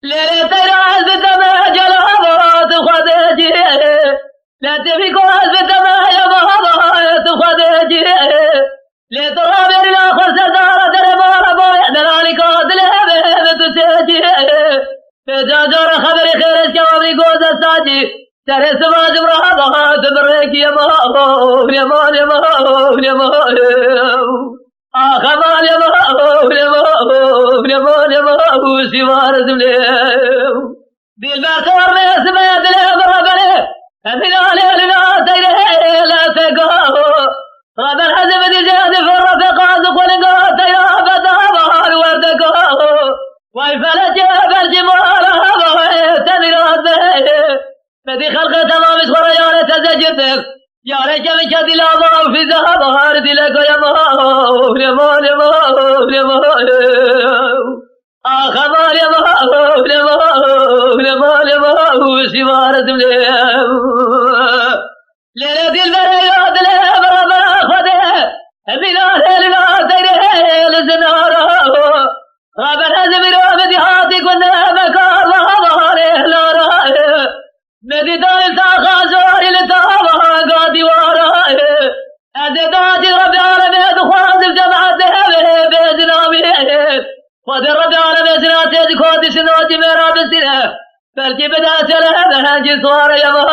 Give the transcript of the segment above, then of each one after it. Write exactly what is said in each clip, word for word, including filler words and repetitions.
Lê lê teyra ez bi te me celaba tu xwe de cî. Lê tevî ku ez bi te me yaba tu xwe de cî. Lê tu rabêrî la xwe serdara derê mala boye delalîka dilê be bi tu çê cî. Lê ca cara xeberî xêrê şewabî goze sacî. Serê siva ji mirada tu bi rêkî yema, yema, yema, yema. Axa malê ma, lê ma, lê ma, lê ma, lê ma, û sîwar zimlê. Dilber tor me sime dilê bi rebere. Emîna lê lina teyre le fega. Reber hezim dije di ferre fega zu kulinga teyra bedava har werdega. Vay feleke belki mala hava temîra be. Medî xelqê temam ji xwe re yare teze girtin. Yare kevin kedî lava û fîza bahar dîle goya ma, lê ma, lê ma, lê ma, lê. Axa ma, lê ma, lê ma, lê ma, lê ma, û şîvar zimlê. Lê lê dilberê ya dilê beraber xwedê. Emîna lê lina teyre li zinara. Raber ez mîro bi dîhatî ku ne me ka baharê lara. Medî dayî taxa zorî li tava ga dîwara. Ez ê dayî Rebî alemê dixwazim cemaetê hevê bê zinamî. Xwedê Rebî alemê zinatê ji ku dişino cî me ra bistîne. Belkî bide sere hevengî suare yema,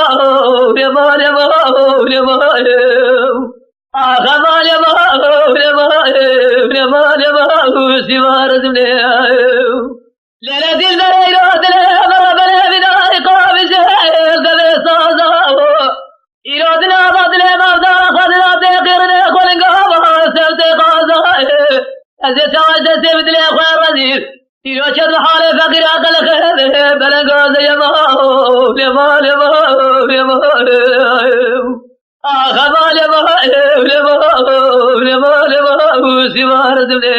yema, yema, yema. Axa malê ma, lê ma, lê ma, lê ma, û sîwar zimlê. Lê lê dilberê îro dilê beraberê vîna îqabî jê devê saza. Îro dina ba dilê mavdara xwe dina tê qîrine xwe linga ba sev tê qaza. Ez ê çawa ji destê bi dilê xwe rezîl. Îro çet bi halê feqîra qelixê belengaze yema, lê ma, lê ma, lê ma. Axa malê ma, lê ma, lê ma, lê ma, û sîwar zimlê.